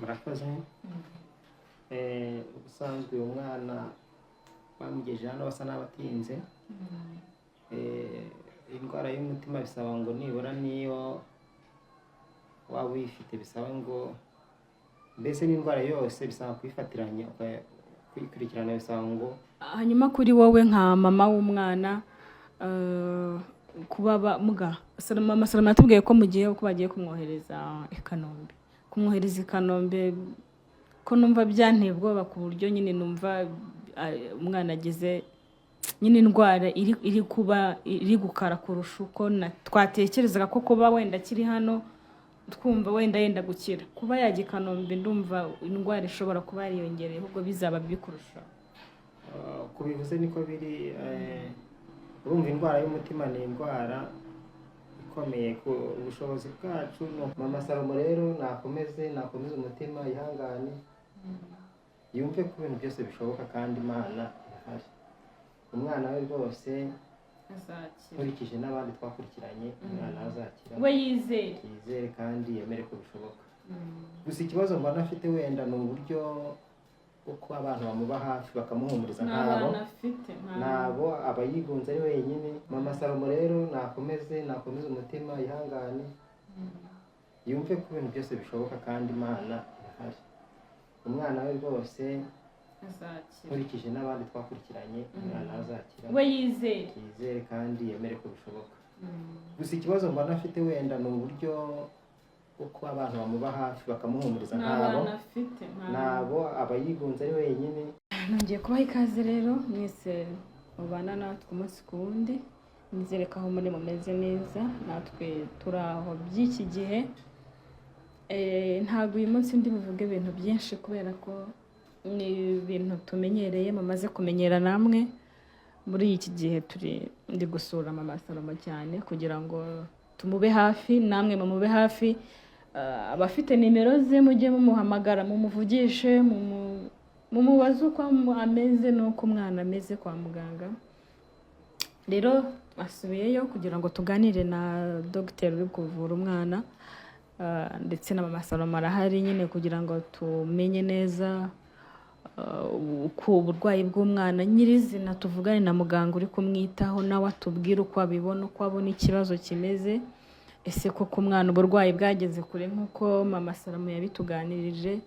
Murakoze. Ubusanzwe uyu mwana bamugejeje hano basa n'abatinze. Indwara y'umutima bisaba ngo nibura niyo waba uyifite, bisaba ngo mbese n'indwara yose bisaba kuyifatiranya, kuyikurikirana, bisaba ngo Hanyuma kuri wowe nka mama w'umwana, kuba muga mama Salomo yatubwiye ko mugiye, ko bagiye kumwohereza i Kanombe, kumwohereza i Kanombe, ko numva byanteye ubwoba, ku buryo nyine numva umwana agize nyine indwara iri kuba iri gukara kurusha uko twatekerezaga, ko kuba wenda akiri hano twumva wenda yenda gukira, kuba yajya i Kanombe ndumva indwara ishobora kuba yariyongereye, ahubwo bizaba bibi kurushaho. Kubivuze niko biri. Urumva indwara y'umutima ni indwara ikomeye ku bushobozi bwacu. Mama Salomo rero nakomeze umutima, yihangane, yumve ko ibintu byose bishoboka kandi Imana irahari. Umwana we rwose, Azakira. nkurikije n'abandi twakurikiranye, umwana we azakira. We yizere. Yizere kandi yemere ko bishoboka. Gusa ikibazo mbona afite wenda ni uburyo uko abantu bamuba hafi bakamuhumuriza Nta nk'abo bana afite, nta nabo aba yigunze ari wenyine. Mama Salomo rero nakomeze umutima, yihangane, yumve ko ibintu byose bishoboka kandi Imana irahari. Umwana we rwose, Azakira. nkurikije n'abandi twakurikiranye, umwana we azakira. We yizere. Yizere kandi yemere ko bishoboka. Gusa ikibazo mbona afite wenda ni uburyo uko abantu bamuba hafi bakamuhumuriza Nta nk'abo bana afite, nta nabo aba yigunze ari wenyine. Nongeye kubaha ikaze rero mwese mubana natwe umunsi ku wundi. Nizere ko aho muri mumeze neza, natwe turi aho by'iki gihe. Ntabwo uyu munsi ndi buvuge ibintu byinshi kubera ko ni ibintu tumenyereye, mumaze kumenyera namwe. Muri iki gihe turi ndi gusura mama Salomo cyane kugira ngo tumube hafi, namwe mumube hafi. Abafite nimero ze mujye mumuhamagara, mumuvugishe, mumubaze uko ameze n'uko umwana ameze kwa muganga. Rero asubiyeyo kugira ngo tuganire na dogiteri uri kuvura umwana, ndetse na mama Salomo arahari nyine kugira ngo tumenye neza uko uburwayi bw'umwana nyirizina, tuvugane na muganga uri kumwitaho, nawe atubwire uko abibona, uko abona ikibazo kimeze. Ese koko umwana uburwayi bwageze kure nk'uko mama Salomo yabituganirije?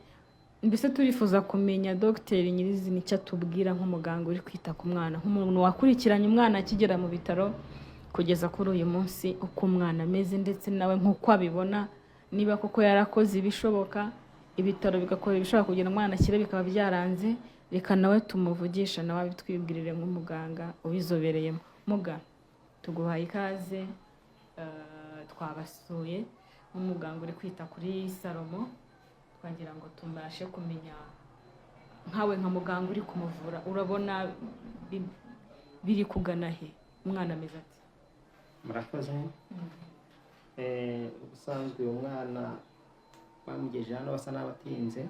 Mbese turifuza kumenya dogiteri nyirizina icyo atubwira nk'umuganga uri kwita ku mwana, nk'umuntu wakurikiranye umwana akigera mu bitaro kugeza kuri uyu munsi, uko umwana ameze, ndetse nawe nk'uko abibona, niba koko yarakoze ibishoboka, ibitaro bigakora ibishoboka kugira ngo umwana akire, bikaba byaranze. Reka nawe tumuvugisha, nawe abitwibwirire nk'umuganga ubizobereyemo. Muga, tuguhaye ikaze. Twabasuye nk'umuganga uri kwita kuri Salomo, twagira ngo tubashe kumenya nkawe nka muganga uri kumuvura, urabona biri kugana he? Umwana ameze ati? Murakoze. Ubusanzwe uyu mwana bamugejeje hano basa n'abatinze.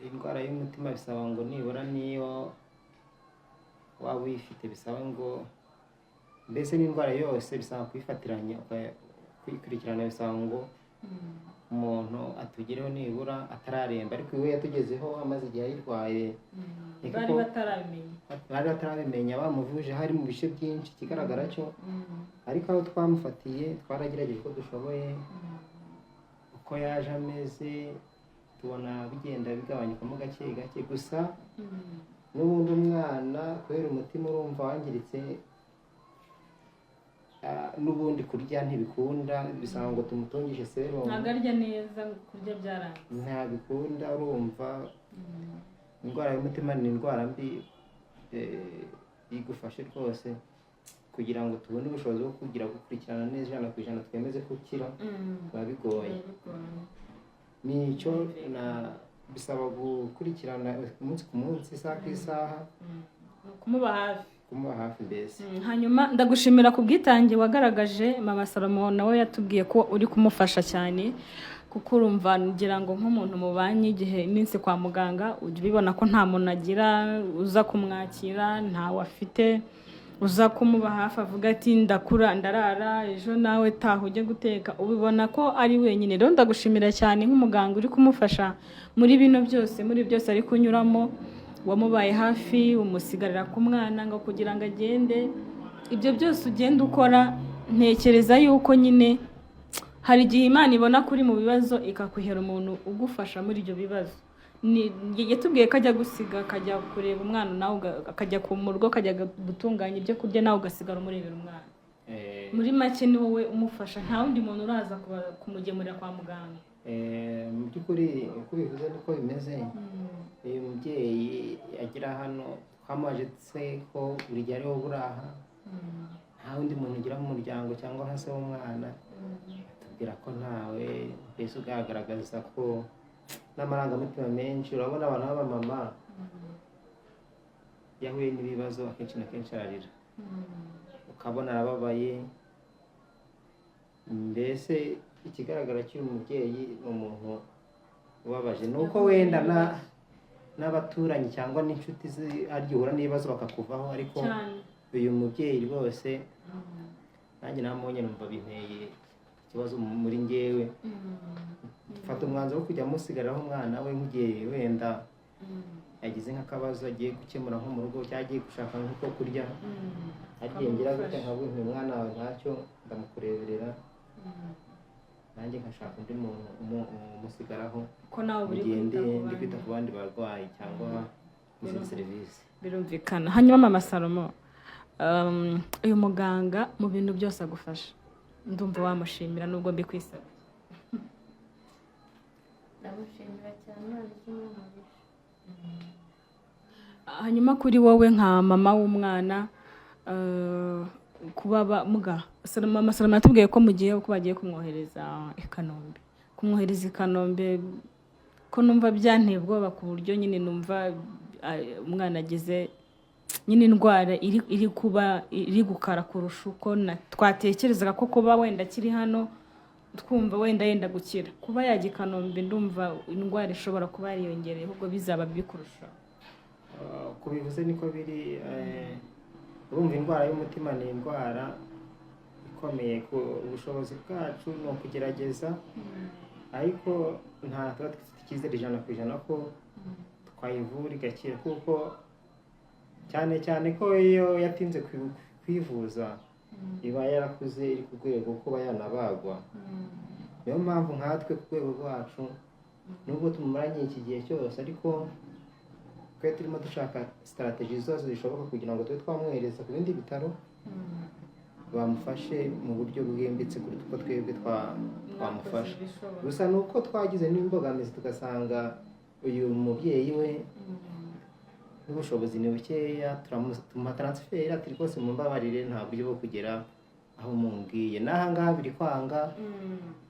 Indwara y'umutima bisaba ngo nibura niyo waba uyifite, bisaba ngo mbese n'indwara yose bisaba kuyifatiranya, kuyikurikirana, bisaba ngo umuntu atugereho nibura atararemba, ariko we yatugezeho amaze igihe ayirwaye. Ni Bari kuko batarabimenya. Bari batarabimenya, bamuvuje hari mu bice byinshi, ikigaragara cyo. Ariko aho twamufatiye twaragerageje uko dushoboye. Uko yaje ameze tubona bigenda bigabanyukamo gake gake, gusa n'ubundi umwana kubera umutima urumva wangiritse, n'ubundi kurya ntibikunda, bisaba ngo tumutungishe serumu. Ntabwo arya neza, kurya byaranze. Ntabikunda. Urumva indwara y'umutima ni indwara mbi, igufashe rwose kugira ngo tubone ubushobozi bwo kugira gukurikirana neza 100%, twemeze ko ukira, biba bigoye. Ni icyo na bisaba gukurikirana umunsi ku munsi, isaha ku isaha. Ni ukumuba hafi. Kumuba hafi mbese. Hanyuma ndagushimira ku bwitange wagaragaje. Mama Salomo nawe yatubwiye ko uri kumufasha cyane, kuko urumva ngira ngo nk'umuntu mubanye igihe iminsi kwa muganga, ujya ubibona ko nta muntu agira uza kumwakira, ntawe afite. uza kumuba hafi avuga ati ndakura ndarara ejo nawe taha ujye guteka, ubibona ko ari wenyine. Rero ndagushimira cyane nk'umuganga uri kumufasha muri bino byose, muri byose ari kunyuramo, wamubaye hafi, umusigarira ku mwana ngo kugira ngo agende. Ibyo byose ugenda ukora, ntekereza yuko nyine hari igihe Imana ibona kuri mu bibazo ikakwihera umuntu ugufasha muri ibyo bibazo. Yatubwiye ko ajya gusiga akajya kureba umwana, nawe akajya mu rugo akajya gutunganya ibyo kurya, nawe ugasigara umurebera umwana. Muri make ni wowe umufasha, nta wundi muntu uraza kumugemurira kwa muganga. Mu by'ukuri uko bivuze niko bimeze. Uyu mubyeyi agera hano twamaje se ko buri gihe ariho buraha, nta wundi muntu ugira mu muryango cyangwa hasi w'umwana, atubwira ko ntawe. Mbese ugaragaza ko n'amarangamutima menshi. Urabona abantu b'abamama yahuye n'ibibazo akenshi na kenshi ararira, ukabona arababaye. Mbese ikigaragara cy'uyu mubyeyi ni umuntu ubabaje, ni uko wenda n'abaturanyi cyangwa n'inshuti ze harya uhura n'ibibazo bakakuvaho, ariko cyane. Uyu mubyeyi rwose nanjye namubonye numva binteye ikibazo muri njyewe, mfata umwanzuro wo kujya amusigariraho umwana we nk'igihe wenda yagize nk'akabazo agiye gukemura nko mu rugo cyangwa agiye gushaka nk'uko kurya, agiye ngira gutya nkavuga nti umwana wawe ntacyo ndamukureberera, nanjye nkashaka undi muntu umusigaraho ko nawe mu uri gihe kwita ku ndi bandi. Kwita ku bandi barwayi cyangwa izindi serivisi. Birumvikana. Hanyuma mama Salomo, uyu muganga mu bintu byose agufasha, ndumva wamushimira nubwo mbikwisabye. Ndamushimira cyane, Imana ijye imuha umugisha. Hanyuma kuri wowe nka mama w'umwana, kuba muga mama Salomo yatubwiye ko mugiye ko bagiye kumwohereza i Kanombe, kumwohereza i Kanombe, ko numva byanteye ubwoba ku buryo nyine numva umwana agize nyine indwara iri kuba iri gukara kurusha uko twatekerezaga ko kuba wenda akiri hano twumva wenda yenda gukira, kuba yajya i Kanombe ndumva indwara ishobora kuba yariyongereye, ahubwo bizaba bibi kurushaho. Uko bivuze niko biri. Urumva indwara y'umutima ni indwara ikomeye. Ku bushobozi bwacu ni ukugerageza, ariko nta tuba dufite icyizere 100% ko twayivura igakira, kuko cyane cyane ko iyo yatinze kwivuza iba yarakuze iri ku rwego kuba yanabagwa. Niyo mpamvu nkatwe ku rwego rwacu, nubwo tumumaranye iki gihe cyose, ariko twe turimo dushaka strategy zose zishoboka kugira ngo tube twamwohereza ku bindi bitaro bamufashe mu buryo bwimbitse kuruta uko twebwe twamufasha. Gusa ni uko twagize n'imbogamizi, tugasanga uyu mubyeyi we n'ubushobozi ni bukeya, tumuha transfer ati rwose mumbabarire, nta buryo bwo kugera aho mumbwiye n'aha ngaha biri kwanga.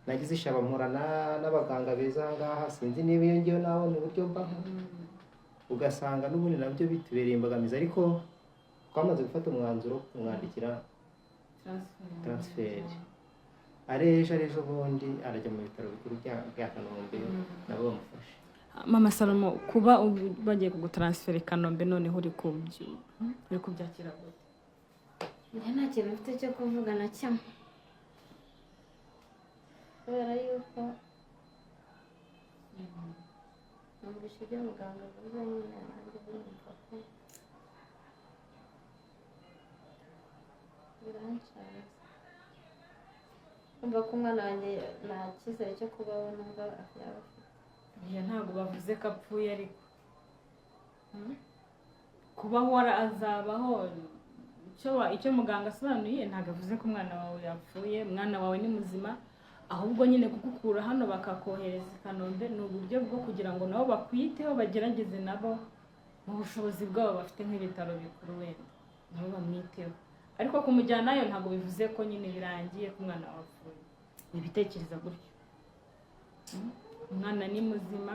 Nagize ishaba mpura n'abaganga beza aha ngaha, sinzi niba iyo ngiyo nabona uburyo mbaho, ugasanga n'ubundi nabyo bitubereye imbogamizi, ariko twamaze gufata umwanzuro wo kumwandikira transfer. Arejo arejo ubundi arajya mu bitaro bikuru bya Kanombe nabo bamufashe. Mama Salomo, kuba ubu bagiye kugutaransifera i Kanombe, noneho uri kubyakira gute? Njye nta kintu mfite cyo kuvuga na kimwe, kubera yuko numvise ibyo muganga avuze nyine, nanjye numva ko birancanze, kumva ko umwana wanjye nta cyizere cyo kubaho numva yaba afite. Oya, ntabwo bavuze ko apfuye, ariko kubaho azabaho. Icyo muganga asobanuye, ntabwo avuze ko umwana wawe yapfuye. Umwana wawe ni muzima, ahubwo nyine kugukura hano bakakohereza i Kanombe ni uburyo bwo kugira ngo nabo bakwiteho, bagerageze nabo mu bushobozi bwabo bafite nk'ibitaro bikuru, wenda nabo bamwiteho. Ariko kumujyanayo ntabwo bivuze ko nyine birangiye ko umwana wawe apfuye. Wibitekereza gutyo. Umwana ni muzima,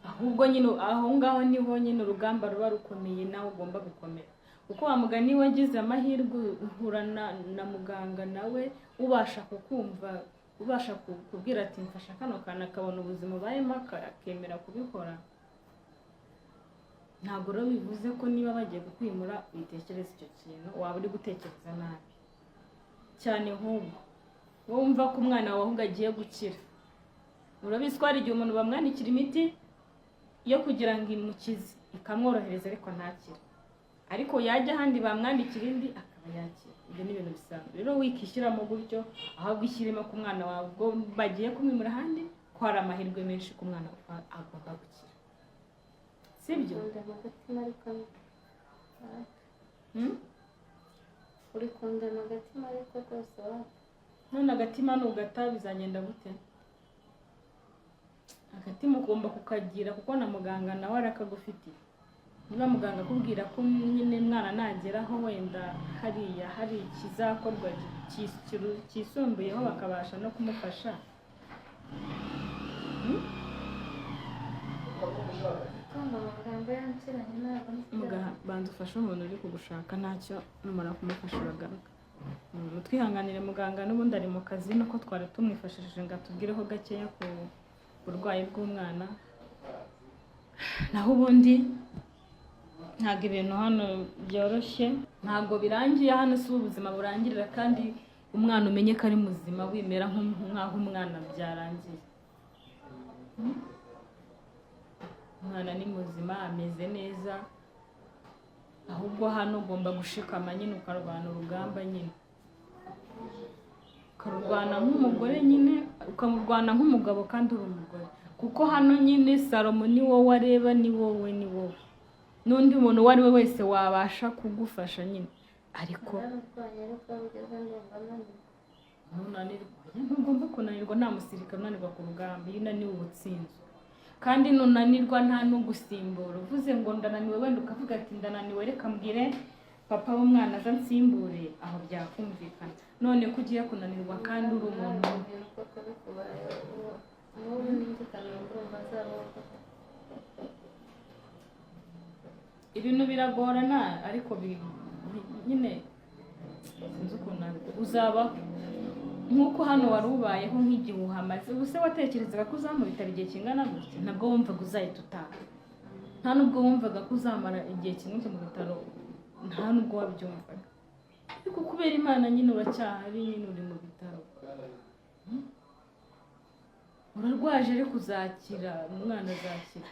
ahubwo nyine aho ngaho niho nyine urugamba ruba rukomeye, nawe ugomba gukomera, kuko wa mugani wagize amahirwe uhura na muganga nawe ubasha kukumva, ubasha kubwira ati mfasha kano kantu, akabona ubuzima ubayemo akemera kubikora. Ntabwo rero bivuze ko niba bagiye kukwimura witekereza icyo kintu, waba uri gutekereza nabi cyane. Nk'ubwo wowe wumva ko umwana wawe ahubwo agiye gukira, urabizi ko hari igihe umuntu bamwandikira imiti yo kugira ngo imukize, ikamworohereza, ariko ntakire, ariko yajya ahandi bamwandikira indi akaba yakira. Ibyo ni ibintu bisanzwe. Rero wikishyiramo gutyo, ahubwo ishyiremo ku mwana wawe ubwo bagiye kumwimura ahandi, ko hari amahirwe menshi ku mwana agomba gukira, sibyo? Kundema agatima ariko. Hmm? Uri kundema agatima ariko rwose wapi. None agatima nugata bizagenda gute? Agatima ugomba kukagira, kuko na muganga nawe arakagufitiye. Niba muganga akubwira ko nyine mwana nageraho wenda hariya hari ikizakorwa kisumbuyeho, bakabasha no kumufasha. Kumva amagambo yanciranye, ntabwo nzi. Mugaha, banza ufashe umuntu uri kugushaka, ntacyo, numara kumufasha uragaruka. Mutwihanganire, muganga n'ubundi ari mu kazi, nuko twari tumwifashishije ngo atubwireho gakeya ku burwayi bw'umwana. Naho ubundi ntabwo ibintu hano byoroshye, ntabwo birangiye hano, si ubuzima burangirira. Kandi umwana umenye ko ari muzima, wimera nk'aho umwana byarangiye. Umwana ni muzima, ameze neza, ahubwo hano ugomba gushikama nyine, ukarwana urugamba nyine, ukarurwana nk'umugore nyine, ukamurwana nk'umugabo kandi uri umugore, kuko hano nyine Salomo ni wowe areba, ni wowe, ni wowe n'undi muntu uwo ari we wese wabasha kugufasha nyine, ariko Nararwanye, ariko aho bigeze ndumva naniwe. Ntunanirwa, ntugomba kunanirwa. Nta musirikare unanirwa ku rugamba. Iyo unaniwe uba utsinzwe, kandi nunanirwa nta n'ugusimbura. Uvuze ngo ndananiwe, wenda ukavuga ati ndananiwe, reka mbwire papa w'umwana aza nsimbure, aho byakumvikana. None ko ugiye kunanirwa kandi uri umuntu. Ibintu koko bikubayeho nk'ubu ninjye Kanombe, urumva nzabaho gute? Ibintu biragorana, ariko nyine sinzi ukuntu uzabaho nk'uko hano wari ubayeho nk'igihe uhamaze. Ubu se watekerezaga ko uza mu bitaro igihe kingana gutya? Nabwo wumvaga uzahita utaha, nta nubwo wumvaga ko uzamara igihe kinini mu bitaro, nta nubwo wabyumvaga, ariko kubera Imana nyine uracyahari, nyine uri mu bitaro. Urarwaje ariko uzakira, umwana azakira.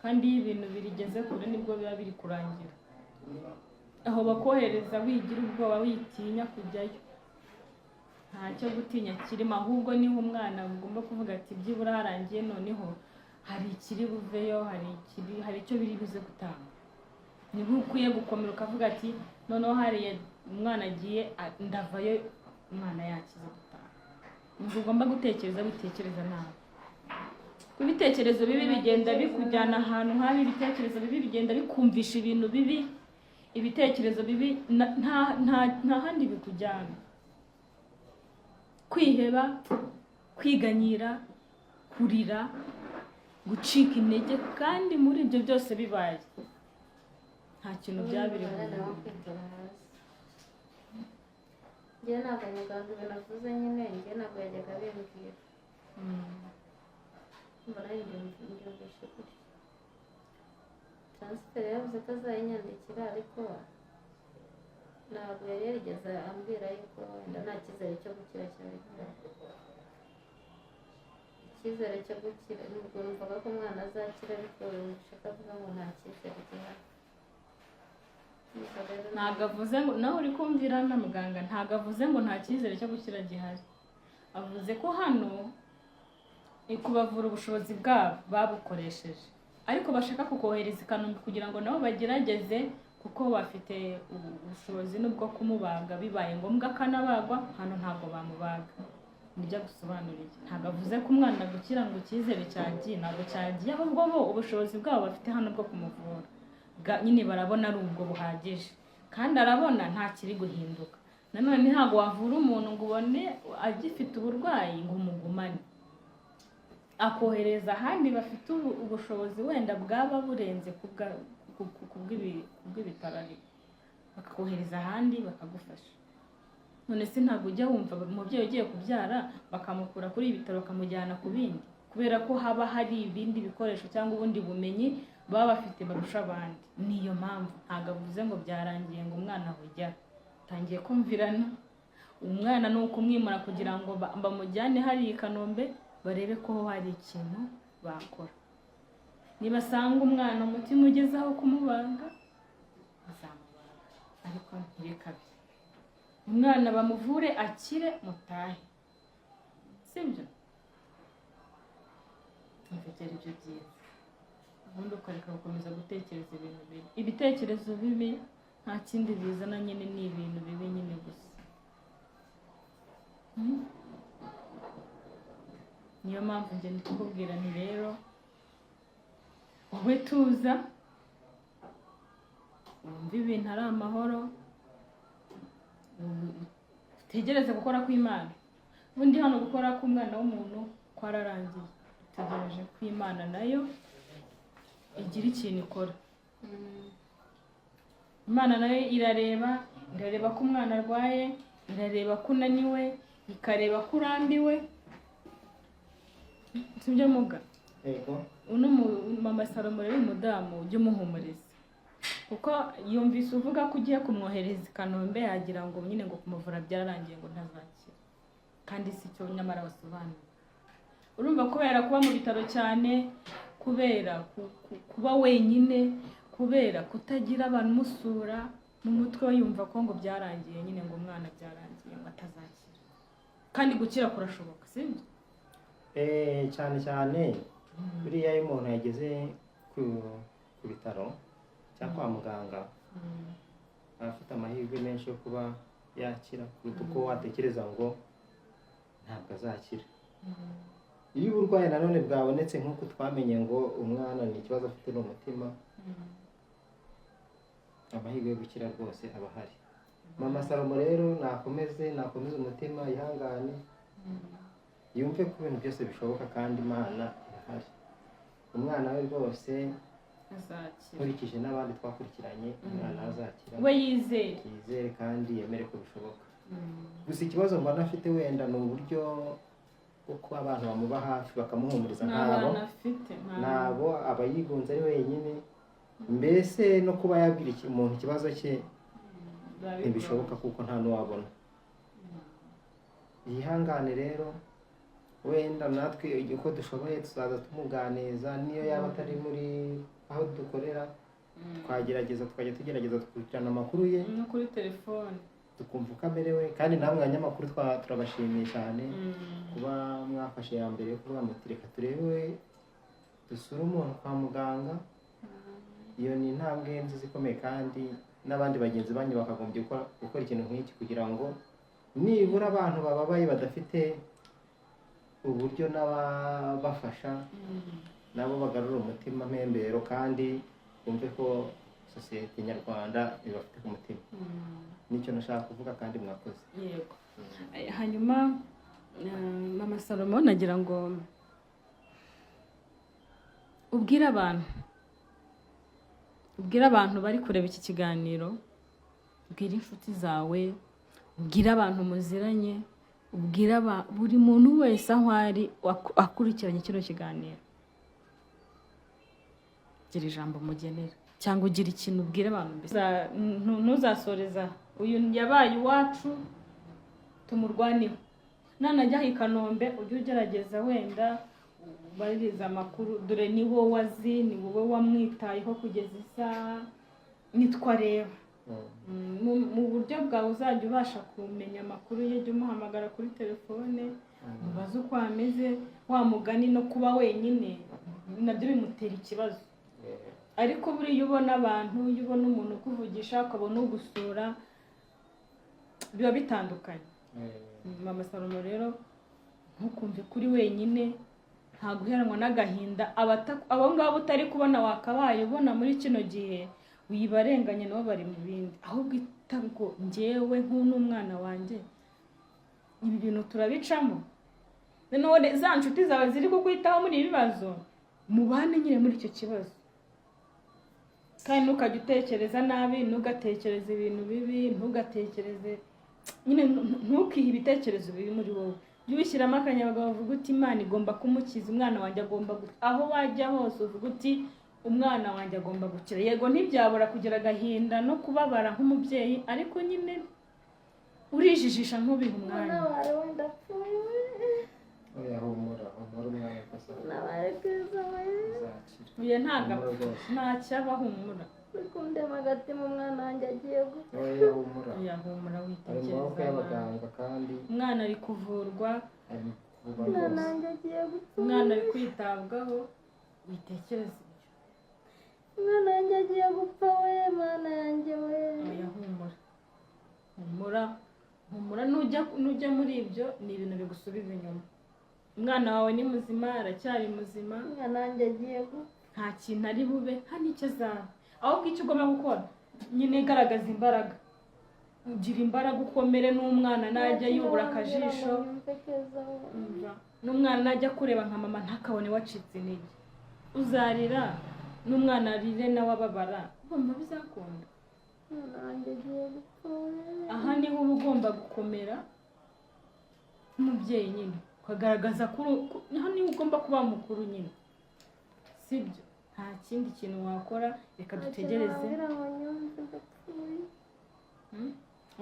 Kandi iyo ibintu birigeze kure nibwo biba biri kurangira. Aho bakohereza wigira ubwoba, witinya kujyayo, ntacyo gutinya kirimo. Ahubwo niho umwana ugomba kuvuga ati byibura harangiye, noneho hari ikiri buveyo, hari icyo biri buze gutanga. Niho ukwiye gukomera ukavuga ati noneho hariya umwana agiye, ndavayo umwana yakize gutaha. Ntabwo ugomba gutekereza, witekereza nabi. Ibitekerezo bibi bigenda bikujyana ahantu habi, ibitekerezo bibi bigenda bikumvisha ibintu bibi, ibitekerezo bibi nta handi bikujyana. Kwiheba, kwiganyira, kurira, gucika intege, kandi muri ibyo byose bibaye nta kintu byaba biri Umwana wo kwitura hasi. Njye ntabwo muganga ibintu avuze nyine, njye ntabwo yajyaga abimbwira. Mbona mbyumvishe gutyo. Transfert yavuze ko azayinyandikira, ariko ntabwo yari yarigeze ambwira yuko wenda nta cyizere cyo gukira cyari gihari. Icyizere cyo gukira, nubwo numvaga ko umwana azakira, ariko yumvishe ko avuga ngo nta cyizere gihari. Gusa rero Ntabwo avuze ngo, nawe uri kumvira na muganga, ntabwo avuze ngo nta cyizere cyo gukira gihari. Avuze ko hano ni kubavura, ubushobozi bwabo babukoresheje, ariko bashaka kukohereza i Kanombe kugira ngo nabo bagerageze, kuko bafite ubushobozi n'ubwo kumubaga bibaye ngombwa akanabagwa. Hano ntabwo bamubaga. Nibyo agusobanuriye. Ntabwo avuze ko umwana gukira ngo icyizere cyagiye, ntabwo cyagiye. Ahubwo bo ubushobozi bwabo bafite hano bwo kumuvura nyine barabona ari ubwo buhagije, kandi arabona nta kiri guhinduka. Nanone ntabwo wavura umuntu ngo ubone agifite uburwayi ngo umugumane. Akohereza ahandi bafite ubushobozi wenda bwaba burenze ku bw'ibitaro, ariko bakakohereza ahandi bakagufasha. None se ntabwo ujya wumva umubyeyi ugiye kubyara bakamukura kuri ibi bitaro bakamujyana ku bindi? Kubera ko haba hari ibindi bikoresho cyangwa ubundi bumenyi baba bafite barusha abandi. Niyo mpamvu ntabwo avuze ngo byarangiye, ngo umwana ahujya tangiye kumvirana. Umwana ni ukumwimura kugira ngo bamujyane hariya i Kanombe, barebe ko hari ikintu bakora. Nibasanga umwana umutima ugeze aho kumubaga, bazamubaga, ariko ntibikabe. Umwana bamuvure akire, mutahe, sibyo? Umva, ibyo ari byo byiza. Ubundi ukareka gukomeza gutekereza ibintu bibi. Ibitekerezo bibi nta kindi bizana nyine, ni ibintu bibi nyine gusa. Niyo mpamvu njye ndi kukubwira nti rero wowe tuza, wumve ibintu ari amahoro, utegereze gukora kw'Imana. Ubundi hano gukora k'umwana w'umuntu kwararangiye, dutegereje ko Imana nayo igira ikintu ikora. Imana nayo irareba, irareba ko umwana arwaye, irareba ko unaniwe, ikareba ko urambiwe, sibyo muga? Yego. Uno mama Salomo rero, umudamu ujye umuhumuriza, kuko yumvise uvuga ko ugiye kumwohereza i Kanombe, yagira ngo nyine ngo kumuvura byararangiye, ngo ntazakira, kandi si cyo nyamara basobanura. Urumva, kubera kuba mu bitaro cyane, kubera kuba wenyine, kubera kutagira abantu umusura, mu mutwe we yumva ko ngo byarangiye nyine, ngo umwana byarangiye, ngo atazakira. Kandi gukira kurashoboka, sibyo? Cyane cyane buriya iyo umuntu yageze ku bitaro cyangwa kwa muganga, aba afite amahirwe menshi yo kuba yakira kuruta uko watekereza ngo ntabwo azakira. Iyo uburwayi nanone bwabonetse, nk'uko twamenye ngo umwana ni ikibazo afite ni umutima, amahirwe yo gukira rwose aba ahari. Mama Salomo rero nakomeze umutima, yihangane, yumve ko ibintu byose bishoboka kandi Imana irahari. Umwana we rwose, azakira. Nkurikije n'abandi twakurikiranye, umwana we azakira. We yizere. Yizere kandi yemere ko bishoboka. Gusa ikibazo mbona afite wenda ni uburyo bwo kuba abantu bamuba hafi bakamuhumuriza nta nk'abo bana afite, nta nabo, aba yigunze ari wenyine. Mbese no kuba yabwira umuntu ikibazo cye biba bigoye. Ntibishoboka kuko nta n'uwabona. Yihangane rero, wenda natwe uko dushoboye tuzaza tumuganiriza, niyo yaba atari muri aho dukorera, twagerageza, tukajya tugerageza dukurikirana amakuru ye no kuri telefone, tukumva uko amerewe. Kandi namwe abanyamakuru turabashimiye cyane kuba mwafashe ya mbere yo kuvuga muti reka turebe dusure umuntu kwa muganga. Iyo ni intambwe nziza ikomeye, kandi n'abandi bagenzi banyu bakagombye gukora ikintu nk'iki kugira ngo nibura abantu bababaye badafite uburyo n'ababafasha nabo bagarura umutima mpembero, kandi bumve ko sosiyete nyarwanda ibafite ku mutima. Nicyo nashaka kuvuga, kandi mwakoze. Yego. Hanyuma mama Salomo, nagira ngo ubwire abantu bari kureba iki kiganiro, ubwire inshuti zawe, ubwire abantu muziranye, ubwire buri muntu wese aho ari akurikiranye kino kiganiro. Gira ijambo mugenera cyangwa ugira ikintu ubwira abantu mbese. Ntuzasoreza aha. Uyu yabaye iwacu, tumurwaneho. Nanajya i Kanombe, ujye ugerageza wenda ubaririze amakuru, dore ni wowe azi, ni wowe wamwitayeho kugeza isaha, nitwa reba. Mu buryo bwawe uzajya ubasha kumenya amakuru ye, jya umuhamagara kuri telefone, umubaze uko ameze. Wa mugani no kuba wenyine nabyo bimutera ikibazo, ariko buriya ubona abantu, iyo ubona umuntu ukuvugisha, ukabona ugusura, biba bitandukanye. Mama Salomo rero, ntukumve kuri wenyine, nta guheranwa n'agahinda. Abo ngabo utari kubona wakabaye ubona muri kino gihe, wibarenganya, nabo bari mu bindi. Ahubwo ita ngo njyewe nk'umwana wanjye, ibi bintu turabicamo. None za nshuti zawe ziri kukwitaho muri ibi bibazo, mubane nyine muri icyo kibazo. Kandi ntukajye utekereza nabi, ntugatekereze ibintu bibi, ntugatekereze nyine, ntukihe ibitekerezo bibi muri wowe. Jya ubishyiramo akanyabugabo, uvuga uti Imana igomba kumukiza umwana wanjye, agomba aho wajya hose uvuga uti umwana wanjye agomba gukira. Yego, ntibyabura kugira agahinda no kubabara nk'umubyeyi, ariko nyine urijijisha ntubihe umwanya. Nabare wenda apfuye we. Oya, humura, humura, umwana rwose Nabare keza we. azakira. Oya, ntabwo Humura rwose. Ntacyaba, humura. Uri kundema agatima, umwana wanjye agiye gupfa. Oya, humura. Oya, humura. Ari mu Witekereza maboko nabi. y'abaganga kandi Umwana ari kuvurwa. ari kuvurwa Umwana rwose. wanjye agiye gupfa. Umwana ari kwitabwaho, witekereza ibyo. Umwana wanjye agiye gupfa we, mana yanjye we. Oya, humura, humura, humura. Nujya muri ibyo ni ibintu bigusubiza inyuma. Umwana wawe ni muzima, aracyari muzima. Umwana wanjye agiye gupfa. Nta kintu ari bube, nta n'icyo azaba. Ahubwo icyo ugomba gukora nyine, garagaza imbaraga, ugira imbaraga, ukomere. N'umwana najya yubura akajisho, Nyumve keza we. Umva, n'umwana najya kureba nka mama ntakabone wacitse intege. Uzarira, n'umwana arire nawe ababara, urumva bizakunda? Umwana wanjye agiye gupfa we. Aha niho uba ugomba gukomera nk'umubyeyi nyine, ukagaragaza ko aha niho ugomba kuba mukuru nyine, sibyo? Nta kindi kintu wakora, reka dutegereze. Nta kintu wambwira ngo nyumve ndapfuye.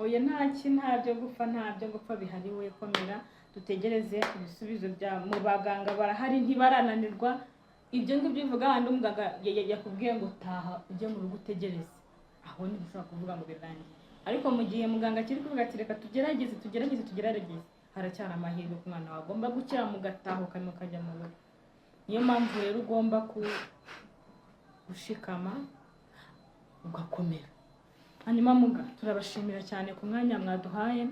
Oya, nta byo gupfa, nta byo gupfa bihari. We komera, dutegereze ibisubizo bya mu baganga, barahari, ntibarananirwa. Ibyo ngibyo uvuga handi umuganga yakubwiye ngo taha ujye mu rugo utegereze, aho niho ushobora kuvuga ngo birangiye. Ariko mu gihe muganga akiri kuvuga ati reka tugerageze, tugerageze, tugerageze, haracyari amahirwe ku mwana wawe agomba gukira, mugatahuka mukajya mu rugo. Niyo mpamvu rero ugomba gushikama ugakomera. Hanyuma muga, turabashimira cyane ku mwanya mwaduhaye,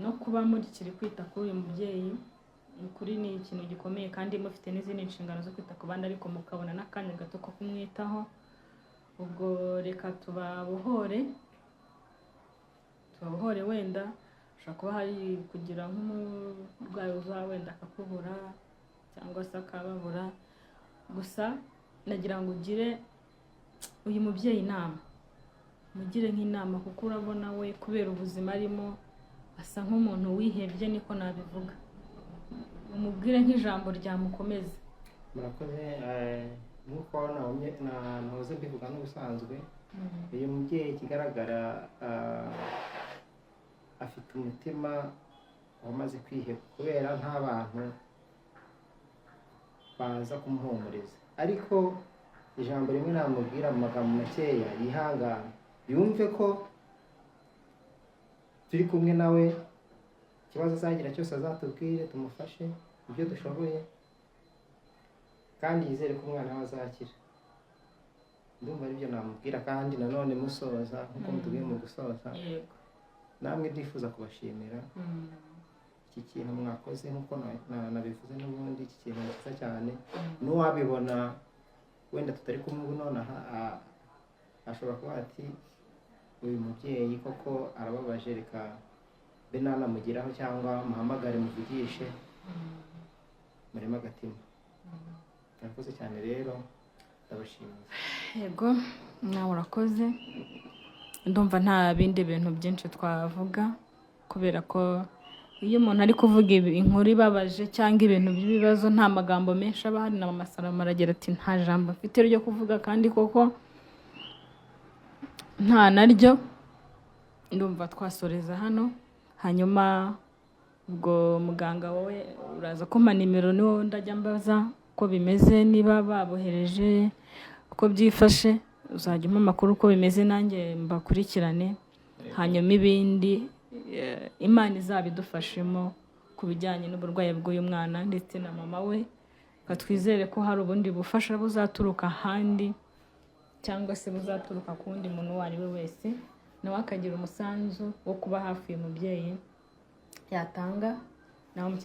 no kuba murikiri kwita kuri uyu mubyeyi. Ni ukuri ni ikintu gikomeye, kandi mufite n'izindi nshingano zo kwita ku bandi, ariko mukabona n'akanya gato ko kumwitaho. Ubwo reka tubabohore, tubabohore. Wenda ushobora kuba hari kugira nk'umurwayi uza wenda akakubura cyangwa se akababura. Gusa nagira ngo ugire uyu mubyeyi inama, mugire nk'inama, kuko urabona we kubera ubuzima arimo asa nk'umuntu wihebye, niko nabivuga. Umubwire nk'ijambo ryamukomeza. Murakoze. Nk'uko nahoze mbivuga n'ubusanzwe, uyu mubyeyi ikigaragara afite umutima wamaze kwiheba kubera nta bantu baza kumuhumuriza. Ariko ijambo rimwe namubwira mu magambo makeya, yihangane, yumve ko turi kumwe nawe. Ikibazo azagira cyose azatubwire, tumufashe ibyo dushoboye, kandi yizere ko umwana we azakira. Ndumva aribyo namubwira. Kandi nanone musoza, nk'uko mutubwiye mu gusoza, namwe ndifuza kubashimira iki kintu mwakoze. Nk'uko nabivuze n'ubundi, iki kintu ni cyiza cyane. N'uwabibona wenda tutari kumwe ubu nonaha, ashobora kuba ati uyu mubyeyi koko arababaje, reka mbe nanamugeraho cyangwa muhamagare muvugishe, mureme agatima. Murakoze cyane rero, ndabashimiye. Yego, nawe urakoze. Ndumva nta bindi bintu byinshi twavuga, kubera ko iyo umuntu ari kuvuga inkuru ibabaje cyangwa ibintu by'ibibazo, nta magambo menshi aba ahari. Na mama Salomo aragira ati nta jambo mfite ryo kuvuga, kandi koko nta naryo. Ndumva twasoreza hano. Hanyuma ubwo muganga, wowe uraza kumpa nimero, niwo ndajya mbaza uko bimeze, niba babohereje, uko byifashe. Uzajya umpa amakuru uko bimeze, nanjye mbakurikirane. Hanyuma ibindi, Imana izabidufashemo ku bijyanye n'uburwayi bw'uyu mwana ndetse na mama we. Reka twizere ko hari ubundi bufasha buzaturuka ahandi cyangwa se buzaturuka ku wundi muntu uwo ari we wese, nawe akagira umusanzu wo kuba hafi uyu mubyeyi yatanga nawe mu.